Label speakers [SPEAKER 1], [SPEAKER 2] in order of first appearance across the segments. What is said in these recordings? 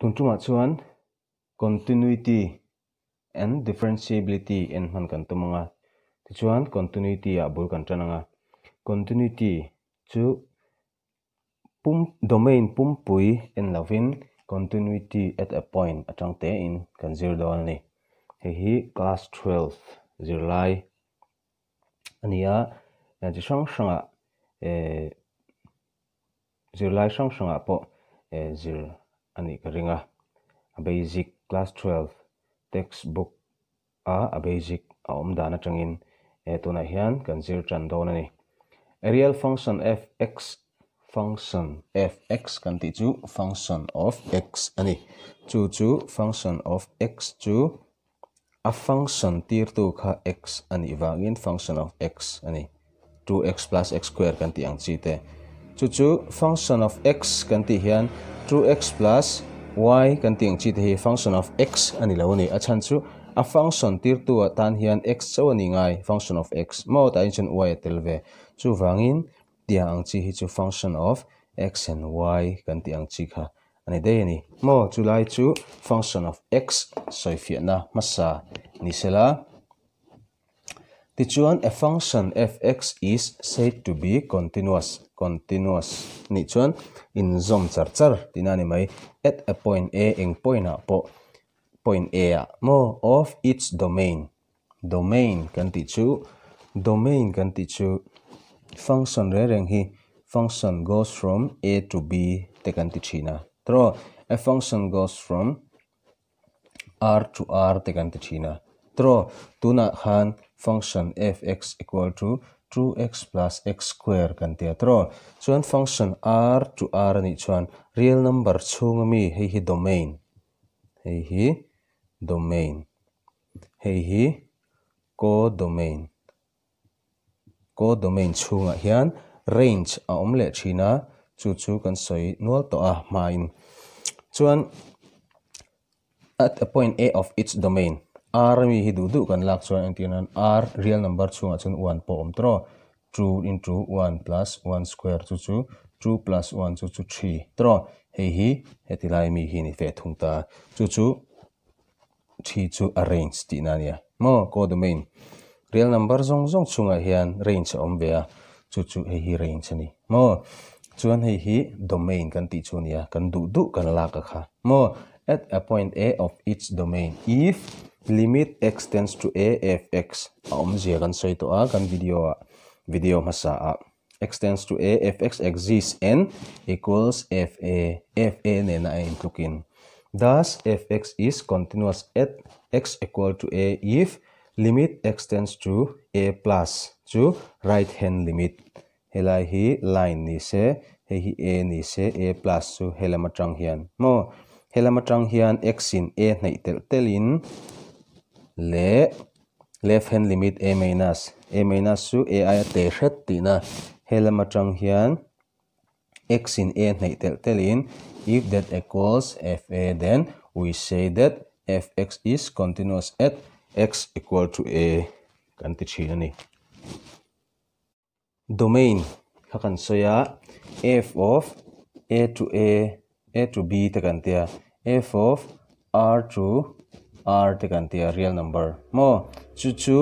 [SPEAKER 1] Tun tumah chuan continuity and differentiability en hman kan tum anga, tichuan continuity ah bul kan tan anga. Continuity chu pum domain pumpui en lovin continuity at a point atang tein kan zir dawn a ni. Hei hi class 12 zirlai a ni a, chi hrang hrangah eh zirlai hrang hrangah pawh zir a nih ka ring a. A basic class 12 textbook a a basic a awm dan atangin tunah hian kan zir tan dawn a ni. A real function f x, function f x kan tih chu function of x a ni. Chu chu function of x chu a function tirtu kha x a nih vangin function of x a ni. 2x plus x square kan tih ang chi te. Chu chu function of x kan tih hian 2x plus y kan tih ang chi te hi function of x a ni lo a ni. A chhan chu a function tirtu ah tan hian x chauh a ni ngai, function of x maw tah hian chuan y a tel ve. Chuvangin tiang ang chi hi chu function of x and y kan tih ang chi kha a ni daih a ni. Maw chulai chu function of x sawifiahna hmasa ni sela. Tichuan a function f(x) is said to be continuous, continuous nih chuan inzawm char char tihna a ni mai, at a point a eng point ah pawh point a ah maw of its domain, domain kan tih chu domain kan tih chu function reng reng hi function goes from a to b te kan ti thin a tawh a function goes from r to r te kan ti thin a. Tawh tunah khan function f(x) equal to 2x plus x square kan ti a tawh. Chuan function r to r a nih chuan real number chhunga mi hei hi domain, hei hi domain, hei hi codomain. Codomain chhungah hian range a awm leh thin a, chu chu kan sawi nual tawh a hmain. Chuan at a point a of its domain, r ami hi duh duh kan lak chuan entir nan r real number chhungah chuan one pawh a awm tawh a, two into one plus one square chu chu two plus one chu chu three tawh a, hei hi heti lai mi hi a ni ve thung ta a, chu chu thi chu a range tihna a nia maw codomain real number zawng zawng chungah hian range a awm ve a chu chu hei hi range a ni maw chuan hei hi domain kan tih chu a nia kan duh duh kan lak a kha maw at a point a of each domain if limit x tends to a f x a awmzia kan sawi tawh a kan video ah video hmasa ah x tends to a f x exists and equals f a, f a nena a intlukin. Thus, f x is continuous at x equal to a if limit x tends to a plus chu right hand limit. Helai hi line ni se, hei hi a ni se, a plus chu helam atang hian maw? Helam atang hian x in a hnaih telh telhin leh left hand limit a minus, a minus chu a aia te hret tihna helam atang hian x in a hnaih telh telhin if that equals f a then we say that f x is continuous at x equal to a kan ti thin a ni. Domain kha kan sawi a, f of a to a, a to b te kan tia, f of r to r te kan tia real number maw? Chu chu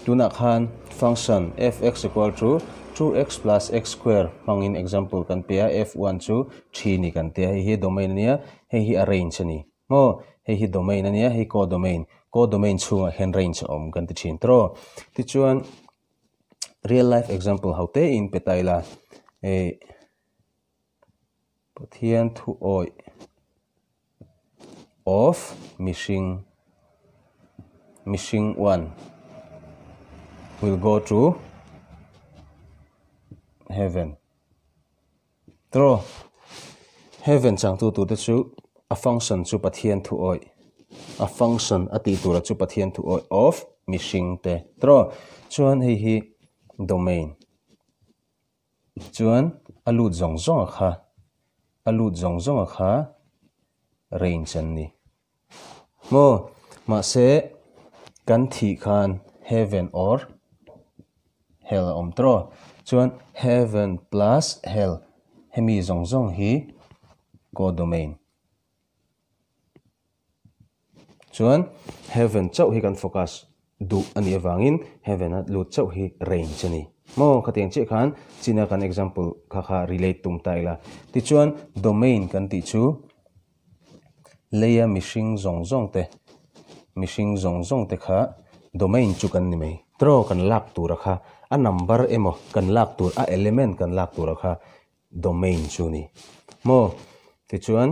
[SPEAKER 1] tunah khan function f x equal to 2x plus x square hmangin example kan pe a, f one chu three ni kan tia, hei hi domain a nia, hei hi a range a ni maw? Hei hi domain a nia, hei codomain, codomain chhungah hian range a awm kan ti thin tawh. Tichuan real life example ho te in pe ta ila eh Pathian thu awih of mihring mihring one will go to heaven tawh heaven changtu tur te chu a function chu Pathian thu awih a function a tih tura chu Pathian thu awih of mihring te tawh chuan hei hi domain chuan a lut zawng zawng a kha a lut zawng zawng a kha range an ni maw mahse kan thih khan heaven or hell a awm tawh chuan heaven plus hell hemi zawng zawng hi codomain. Chuan heaven chauh hi kan focus duh a nih avangin heaven a lut chauh hi range a ni. Maw khatiang chiah khan china kan example kha kha relate tum ta ila. Tichuan domain kan tih chu leia mihring zawng zawng te mihring zawng zawng te kha domain chu kan ni mai. Draw kan lak tura kha a number emaw kan lak tur a element kan lak tura kha domain chu ni. Maw tichuan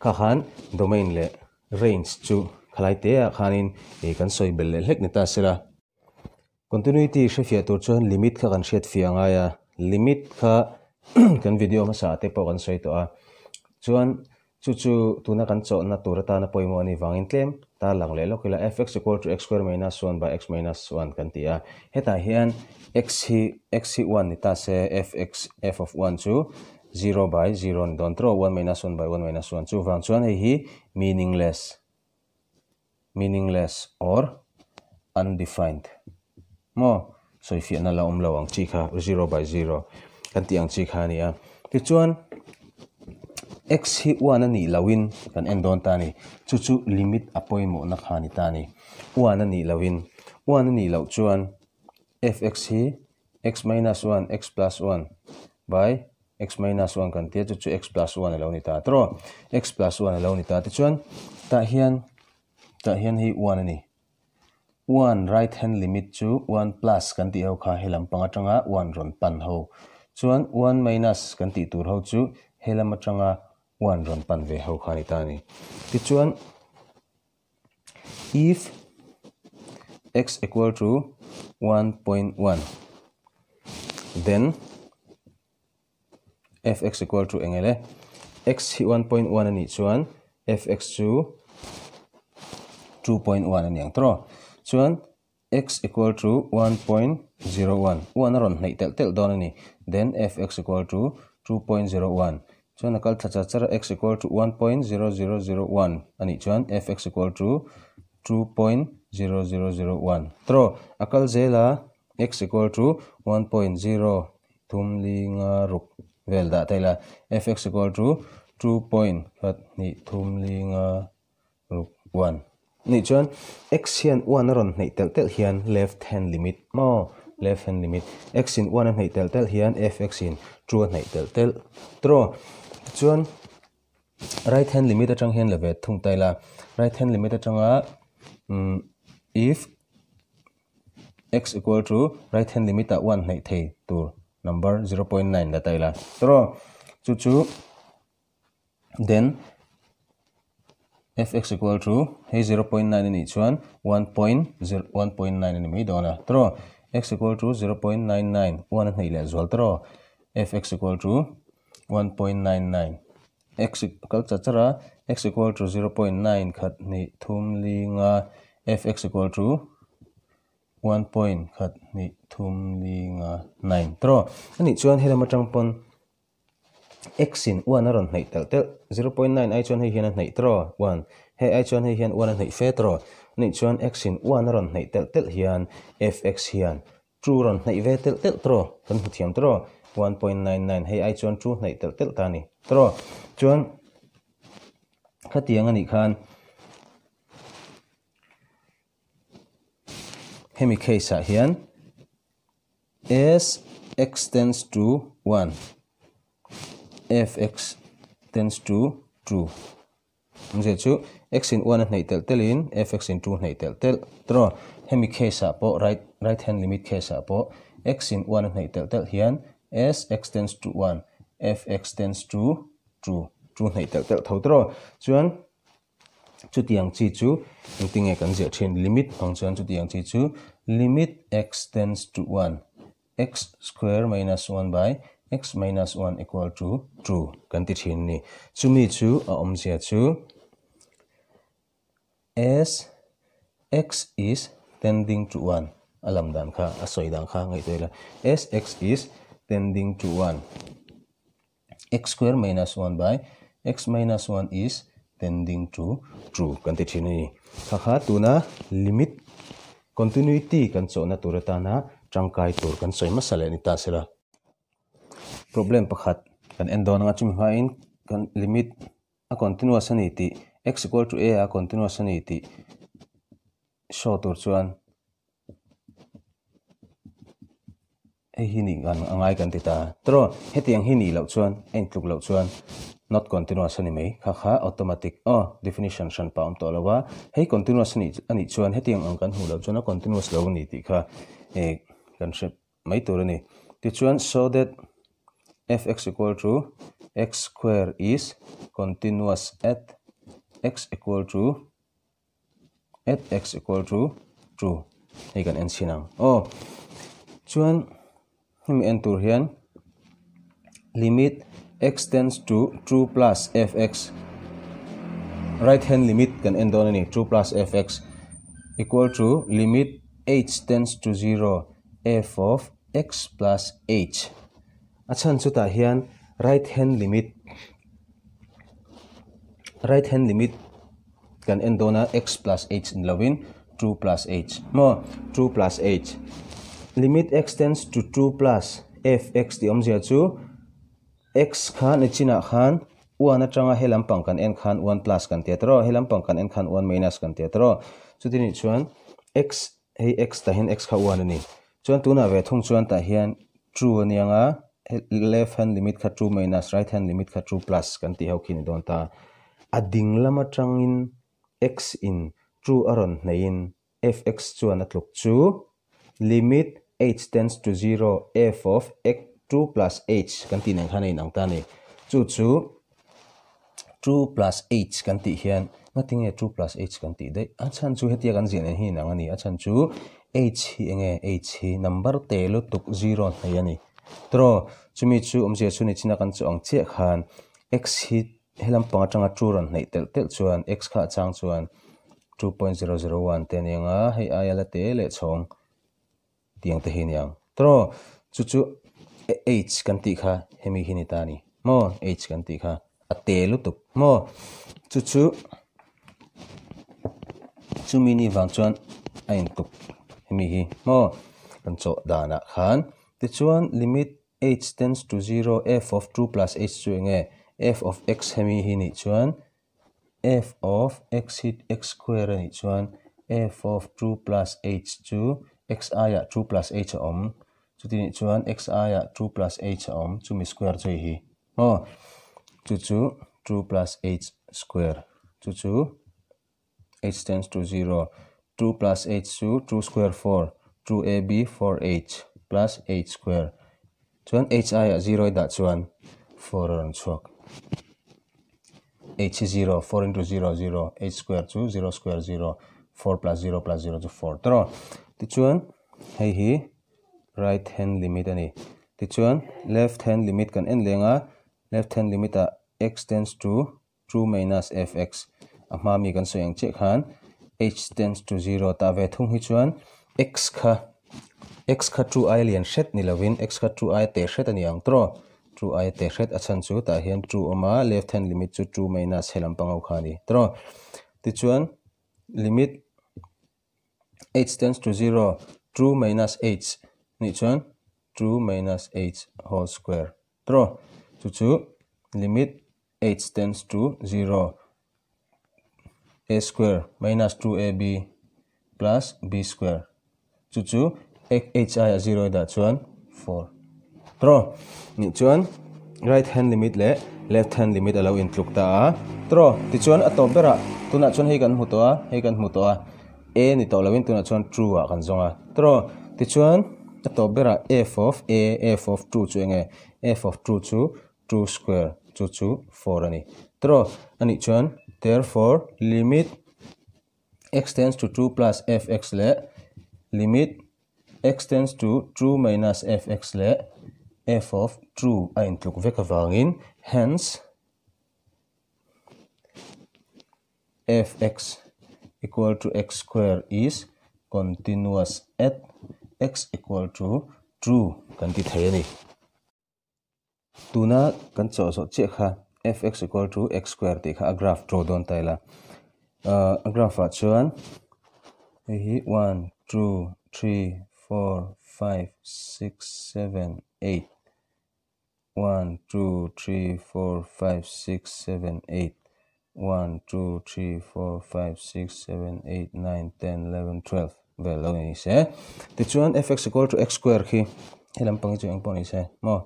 [SPEAKER 1] kha khan domain leh range chu khalai te ah khanin ih kan sawi belh leh hlek ni ta sela. Continuity hrefiah tur chuan limit kha kan hriat fiah a ngai a, limit kha kan video hmasa ah te pawh kan sawi tawh a, chuan chu chu tuna kan chawhna tur atana pawimawh a nih vangin tlem tarlang leh lawk ila f x equal to x square minus one by x minus one kan ti a, hetah hian x hi x hi one ni ta se f x f of one chu zero by zero a ni dawn tawh one minus one by one minus one chuvang chuan hei hi meaningless meaningless or undefined maw sawifiahna la awm lo ang chi kha zero by zero kan tih ang chi kha a ni a tichuan x hi one a nih lohin kan en dawn ta a ni chu chu limit a pawimawhna kha a ni ta a ni one a nih lohin one a nih loh chuan f x hi x minus one x plus one by x minus 1 kan tia chu chu x plus 1 a lo ni ta tawh x plus 1 a lo ni ta tichuan tah hian tah hian hei 1 a ni 1 right hand limit chu 1 plus kan tih ho kha helam pang atanga 1 rawn pan ho chuan 1 minus kan tih tur ho chu helam atanga 1 rawn pan ve ho kha a ni ta a ni tichuan if x equal to 1.1 then fx equal to eng ele x hi 1.1 a nih chuan fx chu 2.1 a ni ang tawh chuan x equal to 1.01 1 a rawn hnaih telh telh dawn a ni then fx equal to 2.01 chuan a kal thla char char a x equal to 1.0001 a nih chuan fx equal to 2.0001 tawh a kal zel a x equal to 1.0 thum li nga ruk vel dah ta ila fx equal to 2 point khat hnih thum li nga ruk 1 nih chuan x hian 1 a rawn hnaih telh telh hian left hand limit maw left hand limit x in 1 a hnaih telh telh hian fx in 2 a hnaih telh telh tawh chuan right hand limit atang hian la ve thung ta ila right hand limit atanga if x equal to right hand limit ah 1 hnaih thei tur number 0.9 la ta ila tawh chu chu then fx equal to hei 0.9 a nih chuan 1.1.9 a ni mai dawn a tawh x equal to 0.99 1 a hnaih leh zual tawh fx equal to 1.99 x kal char char a x equal to 0.9 khat hnih thum li nga fx equal to 1 point khat hnih thum li nga 9 tawh anih chuan helam atang pawn x in 1 a rawn hnaih telh telh 0.9 ai chuan hei hian a hnaih tawh 1 hei ai chuan hei hian 1 a hnaih fe tawh anih chuan x in 1 a rawn hnaih telh telh hian fx hian 2 rawn hnaih ve telh telh tawh kan hmu thiam tawh 1.99 hei ai chuan 2 hnaih telh telh ta a ni tawh chuan khatiang anih khan hemi case ah hian s x tends to 1 fx tends to 2 Awmzia chu x in 1 a hnaih telh telh in fx in 2 hnaih telh telh tawh hemi case ah pawh right right hand limit case ah pawh x in 1 a hnaih telh telh hian s x tends to 1 fx tends to 2 2 hnaih telh telh tho tawh chuan chutiang chi chu engtinge kan ziah thin limit hmang chuan chutiang chi chu limit x tends to 1 x square minus 1 by x minus 1 equal to 2 kan ti thin ni chumi chu a awmzia chu as x is tending to 1 a lam dan kha a sawi dan kha ngaihtuah ila as x is tending to 1 x square minus 1 by x minus 1 is tending to 2 kan ti thin a ni kha kha tuna limit continuity kan chawhna tur atana tangkai tur kan sawi hmasa leh ni ta sela problem pakhat kan en dawn anga chumi hmain kan limit a continuous a ni tih x equal to a a continuous a ni tih show tur chuan hei hi nih kan a ngai kan ti ta. Tawh hetiang hi nih loh chuan a intluk loh chuan not continuous a ni mai. Kha kha automatic aw definition hran pah a awm tawh lo a. Hei continuous a nih a nih chuan hetiang ang kan hmuh loh chuan a continuous lo a ni tih kha eh kan hre mai tur a ni. Tichuan so that fx equal to x square is continuous at x equal to at x equal to 2 hei kan en chhin ang aw chuan hemi en tur hian limit x tends to 2 plus fx right hand limit kan en dawn a ni 2 plus fx equal to limit h tends to 0 f of x plus h a chhan chu tah hian right hand limit right hand limit kan en dawn a x plus h ni lovin 2 plus h maw 2 plus h limit x tends to 2 plus fx tih awmzia chu x kha ni chinah khan 1 atanga he lampang kan en khan 1 plus kan tia tawh he lampang kan en khan 1 minus kan tia tawh chuti nih chuan x hei x tah hian x kha 1 a ni chuan tunah ve thung chuan tah hian 2 a ni anga left hand limit kha 2 minus right hand limit kha 2 plus kan tih ho khi ni dawn ta a ding lam atangin x in 2 a rawn hneihin fx chuan a tluk chu limit h tends to 0 f of x 2 plus h kan tih nen khan a inang ta a ni chu chu 2 plus h kan tih hian ngatinge 2 plus h kan tih daih a chhan chu hetia kan ziah nen hi inang a ni a chhan chu h hi enge h hi number te lutuk 0 hnei a ni tawh chumi chu awmzia chu ni china kan chu ang chiah khan x hi he lampang atanga 2 rawn hneih telh telh chuan x kha a chang chuan 2.001 te a ni anga hei aia la te leh chhawng tiang te hi a ni ang tawh chu chu h kan tih kha hemi hi ni ta a ni maw h kan tih kha a te lutuk maw chu chu chumi ni vang chuan a intluk hemi hi maw kan chawh danah khan tichuan limit h tends to 0 f of 2 plus h chu enge f of x hemi hi nih chuan f of x hi x square a nih chuan f of 2 plus h chu x aiah 2 plus h a awm chuti nih chuan x aiah 2 plus h a awm chumi square chu hei hi maw chu chu 2 plus h square chu chu h tends to 0 2 plus h chu 2 square 4 2ab 4h plus h square chuan h aiah 0 i dah chuan 4 a rawn chhuak h hi 0 4 into 0 0 h square chu 0 square 0 4 plus 0 plus 0 chu 4 tawh tichuan hei hi right hand limit a ni tichuan left hand limit kan en leng a left hand limit ah x tends to 2 minus fx a hma mi kan sawi ang chiah khan h tends to 0 ta ve thung hi chuan x kha x kha 2 ai lian hret ni lovin x kha 2 ai te hret a ni ang tawh 2 ai te hret a chhan chu tah hian 2 awm a left hand limit chu 2 minus he lampang ho kha a ni tawh tichuan limit h tends to 0 2 minus h nih chuan 2 minus h whole square tawh chu chu limit h tends to 0 a square minus 2ab plus b square chu chu h ai a 0 i dah chuan 4 tawh nih chuan right hand limit leh left hand limit a lo intluk ta a tawh tichuan a tawp berah tunah chuan hei kan hmu tawh a hei kan hmu tawh a a ni tawh lovin tunah chuan 2 ah kan zawng a tawh tichuan a tawp berah f of a f of 2 chu enge f of 2 chu 2 square chu chu 4 a ni tawh anih chuan therefore limit x tends to 2 plus fx leh limit x tends to 2 minus fx leh f of 2 a intluk vek awangin hence fx equal to x square is continuous at x equal to 2 kan ti thei a ni tuna kan chawh zawh chiah kha fx equal to x square tih kha a graph draw dawn ta ila a graph ah chuan hei hi 1 2 3 4 5 6 7 8 1 2 3 4 5 6 7 8. 1, 2, 3, 4, 5, 6, 7, 8, 9, 10, 11, 12 vel lo ni se. Tichuan fx equal to x square khi he lampang hi chu engpawh ni se maw.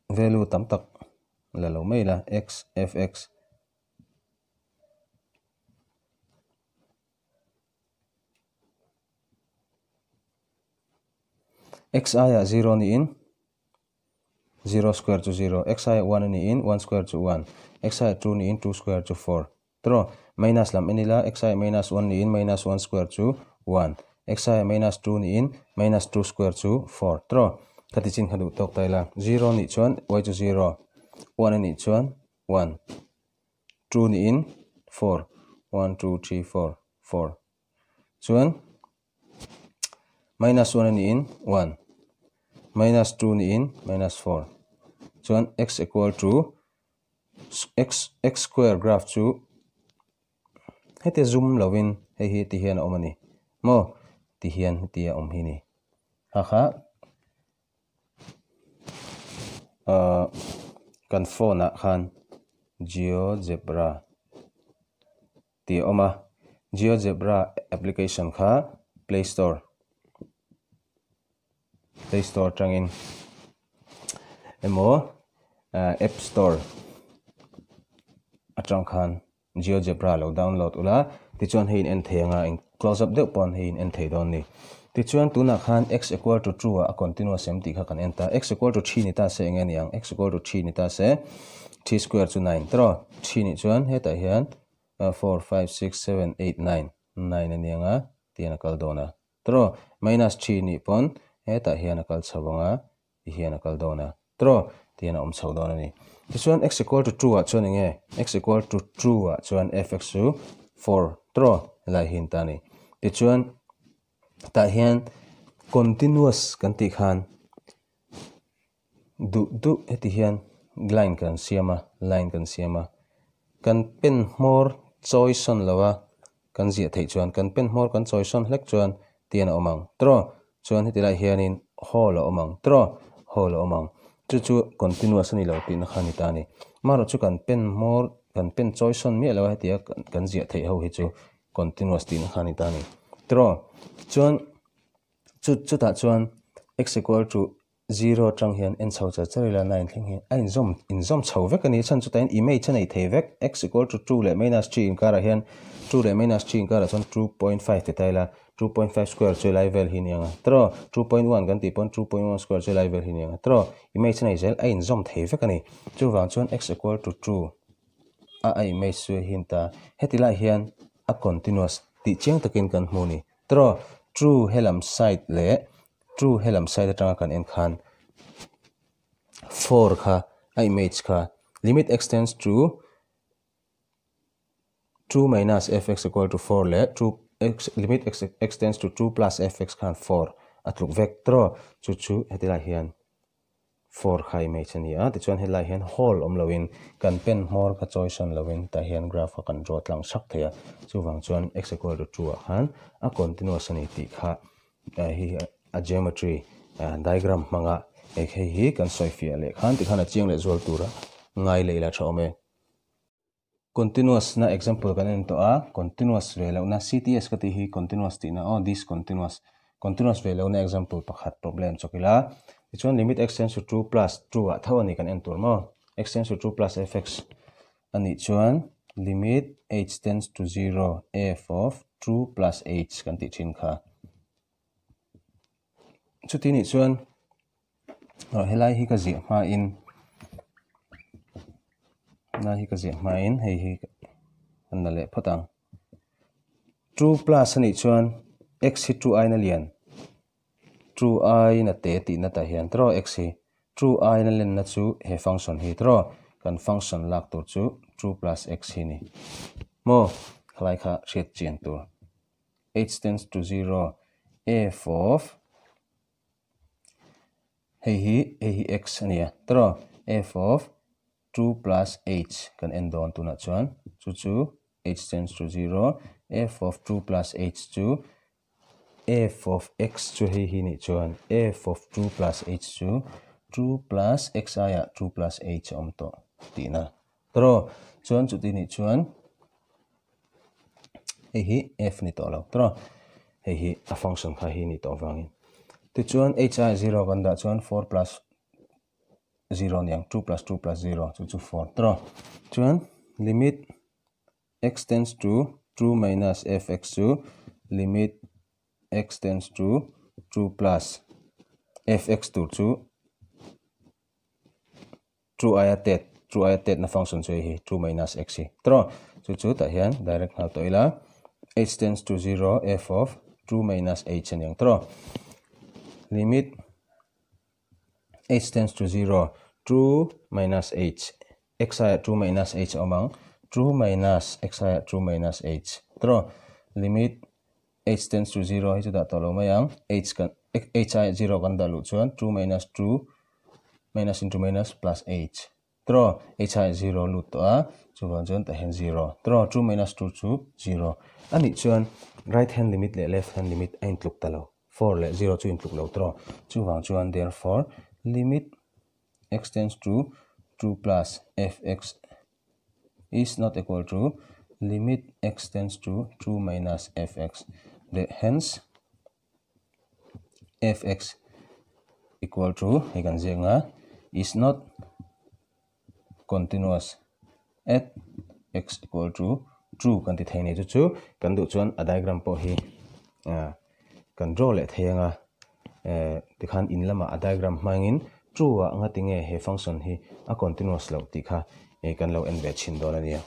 [SPEAKER 1] Value tam tak la lo mai la x fx x aiah 0 niin 0 square chu 0, x aiah 1 niin 1 square chu 1, x aiah 2 niin 2 square chu 4. Tro minus lam en ila x aiah minus 1 niin minus 1 square chu 1, x aiah minus 2 niin minus 2 square chu 4. Tro khati chin kha duh tawk ta ila 0 nih chuan y chu 0, 1 anih chuan 1, 2 niin 4, 1, 2, 3, 4, 4. Chuan minus 1 niin 1, minus 2 niin minus 4. Chuan x equal to x, x square graph chu heti zoom lovin hei hi ti hian a awm a ni. Maw ti hian heti a awm hi ni. Ha kha kan phone ah khan GeoGebra tih a awm a, GeoGebra application kha Play Store Play Store atangin emaw App Store atang khan GeoGebra lo download ula, tichuan hei in en thei anga eng close up deuh pawn hei in en thei dawn ni. Tichuan tunah khan x equal to 2 ah a continuous em tih kha kan en ta, x equal to 3 ni ta se eng nge ni ang, x equal to 3 ni ta se 3 square chu 9 tawh, 3 nih chuan hetah hian 4, 5, 6, 7, 8, 9, 9 a ni anga tihian a kal dawn a tawh, minus 3 nih pawn hetah hian a kal chho anga ti hian a kal dawn a tawh, tihian a awm chho dawn a ni. Tichuan x equal to 2 ah chuan eng nge, x equal to 2 ah chuan fx chu 4 tawh helai hi an ta a ni. Tichuan tah hian continuous kan tih khan duh duh heti hian line kan siam a, line kan siam a, kan pen hmawr chawi sawn lo a kan ziah theih chuan kan pen hmawr kan chawi sawn hlek chuan tian a awm ang tawh, chuan heti lai hianin hole a awm ang tawh, hole a awm ang chu chu continuous a ni lo tihna kha a ni ta a ni. Amaherawhchu kan pen hmawr kan pen chawi sawn miah lo a heti a kan ziah theih ho hi chu continuous tihna kha a ni ta a ni tawh, chuan chu chutah chuan x equal to 0 atang hian en chho char char ila 9 thleng hian a inzawm inzawm chho vek a ni chhan chutah hian image a nei thei vek x equal to 2 leh minus 3 inkarah hian 2 leh minus 3 inkarah chuan 2.5 ti ta ila 2.5 square chu helai vel hi a ni ang a tawh 2.1 kan tih pawn 2.1 square chu helai vel hi a ni ang a tawh image a nei zel a inzawm thei vek a ni chuvang chuan x equal to 2 a a image chu hei hi a ni ta heti lai hian a continuous tih chiang takin kan hmu a ni tawh 2 helam side leh 2 helam side atanga kan en khan 4 kha a image kha limit x tends to 2 minus fx equal to 4 leh 2 x limit x x tends to 2 plus fx khan 4 a tluk vek tawh chu chu heti lai hian 4 kha image a ni a tichuan helai hian hole awm loin kan pen hmawr kha chawi sawn loin tah hian graph kha kan draw tlang chak thei a chuvang chuan x equal to 2 ah khan a continuous a ni tih kha hei hi a geometry diagram hmanga hei hi kan sawi fiah leh khan tikhan a chiang leh zual tura ngai leh ila tha awm e. Continuous na example kan en tawh a, continuous ve lohna CTS ka tih hi continuous tihna aw discontinuous continuous ve lohna example pakhat problem chawk ila tichuan limit x tends to 2 plus 2 ah tho a ni kan en tur maw x tends to 2 plus fx a nih chuan limit h tends to 0 f of 2 plus h kan tih thin kha chuti nih chuan helai hi ka ziah hmain helai hi ka ziah hmain hei hi kan la leh phawt ang 2 plus a nih chuan x hi 2 aina lian 2 aina te tihna tah hian tawh x hi 2 aina lenna chu he function hi tawh kan function lak tur chu 2 plus x hi ni maw helai kha hriat chian tur h tends to 0 f of hei hi hei hi x a ni a tawh f of 2 plus h kan en dawn tunah chuan chu chu h tends to 0 f of 2 plus h chu f of x chu hei hi nih chuan f of 2 plus h chu 2 plus x aiah 2 plus h a awm tawh tihna tawh. Chuan chuti nih chuan hei hi f ni tawh lo tawh. Hei hi a function kha hi ni tawh avangin. Tichuan h aiah 0 kan dah chuan 4 plus 0 niang 2 plus 2 plus 0 chu chu 4 tawh. Chuan limit x tends to 2 minus fx chu limit x tends to 2 plus fx tur chu 2 aia tet 2 aia tet na function chu hei hi 2 minus x hi tawh. Chu chu tah hian direct nghal tawh ila h tends to 0 f of 2 minus h a niang tawh. Limit h tends to 0 2 minus h x aiah 2 minus h a awm ang 2 minus x aiah 2 minus h tawh. Limit h tends to 0 hi chu dah tawh lo mai ang h kan h aiah 0 kan dah luh chuan 2 minus 2 minus into minus plus h tawh. H aiah 0 lut tawh a chuvang chuan tah hian 0 tawh. 2 minus 2 chu 0 a nih chuan right hand limit leh left hand limit a intluk ta lo 4 leh 0 chu intluk lo tawh. Chuvang chuan therefore limit x tends to 2 plus fx is not equal to limit x tends to 2 minus fx. The hence fx equal to hei kan ziak nga is not continuous at x equal to 2 kan ti thei ni chu chu kan duh chuan a diagram pawh hi kan draw leh thei anga tikhan in lamah a diagram hmangin 2 ah nga tinge he function hi a continuous lo tih kha kan lo en ve thin dawn a nia.